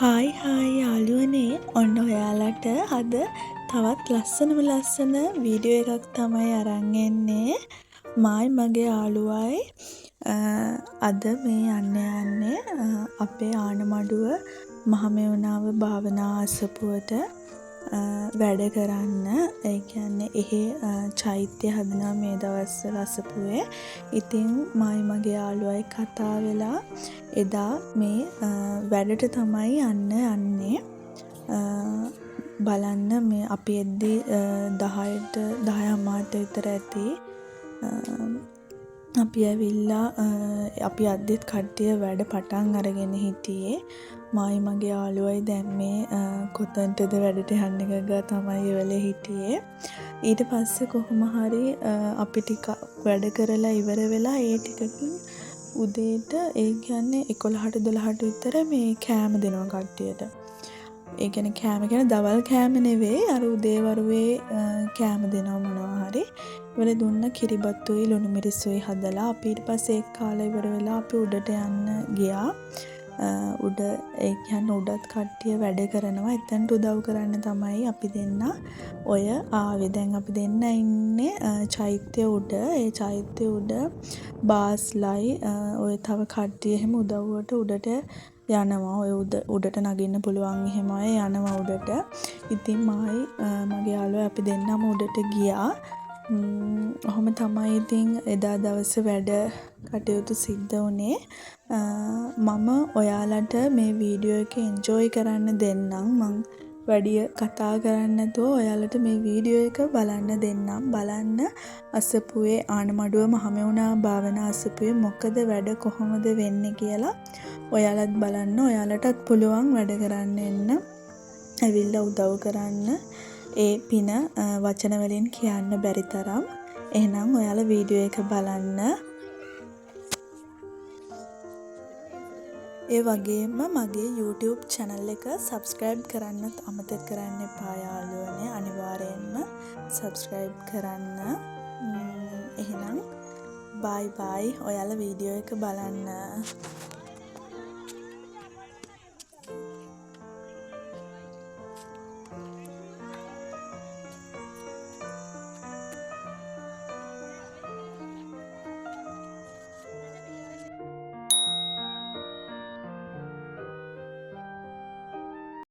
Hi hi යාළුවනේ, ඔන්න ඔයාලට අද තවත් ලස්සනම ලස්සන වීඩියෝ එකක් තමයි අරන් එන්නේ. මායි මගේ යාළුවයි අද මේ යන්න යන්නේ අපේ ආනමඩුව මහමෙවුනාව භාවනා අසපුවට වැඩ කරන්න. ඒ කියන්නේ එහෙ චෛත්‍ය හදනවා මේ දවස්වල අසපුවේ. ඉතින් මායි මගේ යාළුවයි කතා වෙලා එදා මේ වැඩට තමයි යන්න යන්නේ. බලන්න මේ අපි එද්දි 10ට 10:30ට විතර ඇති. අපි ඇවිල්ලා අපි යද්දිත් කට්ටිය වැඩ පටන් අරගෙන හිටියේ. මායි මගේ යාළුවයි දැන් මේ කොතනටද වැඩට යන්නේ ගගා තමයි ඒ වෙලේ හිටියේ. ඊට පස්සේ කොහොම හරි අපි ටිකක් වැඩ කරලා ඉවර වෙලා ඒ ටිකකින් උදේට, ඒ කියන්නේ 11ට 12ට විතර මේ කෑම දෙනවා කට්ටියට. ඒ කියන්නේ කෑම කියන්නේ දවල් කෑම නෙවෙයි, අර උදේ වරුවේ කෑම දෙනවා මොනවා හරි. ඒ වෙලේ දුන්න කිරිබතුයි ලුණු මිරිසුයි හදලා අපි ඊට පස්සේ ඒක කාලා ඉවර වෙලා අපි උඩට යන්න ගියා. උඩ, ඒ කියන්නේ උඩත් කට්ටිය වැඩ කරනවා. එතනට උදව් කරන්න තමයි අපි දෙන්න ඔය ආවේ. දැන් අපි දෙන්න ඉන්නේ චෛත්‍ය උඩ. ඒ චෛත්‍ය උඩ බාස්ලයි ඔය තව කට්ටිය එහෙම උදව්වට උඩට යනවා. ඔය උඩට නගින්න පුළුවන් එහෙම අය යනවා උඩට. ඉතින් මායි මගේ යාළුවයි අපි දෙන්නම උඩට ගියා. ඔහොම තමයි ඉතින් එදා දවසේ වැඩ කටයුතු සිද්ධ වුණේ. මම ඔයාලට මේ වීඩියෝ එක එන්ජොයි කරන්න දෙන්නම්. මං වැඩිය කතා කරන්නේ නැතුව ඔයාලට මේ වීඩියෝ එක බලන්න දෙන්නම්. බලන්න අසපුවේ ආනමඩුව මහමෙවුනා භාවනා අසපුවේ මොකද වැඩ කොහොමද වෙන්නේ කියලා ඔයාලත් බලන්න. ඔයාලටත් පුළුවන් වැඩ කරන්න එන්න. ඇවිල්ලා උදව් කරන්න. ඒ පින වචන වලින් කියන්න බැරි තරම්. එහෙනම් ඔයාලා වීඩියෝ එක බලන්න. ඒ වගේම මගේ YouTube channel එක subscribe කරන්නත් අමතක කරන්න එපා යාළුවනේ. අනිවාර්යයෙන්ම subscribe කරන්න. එහෙනම් බයි බයි. ඔයාලා වීඩියෝ එක බලන්න.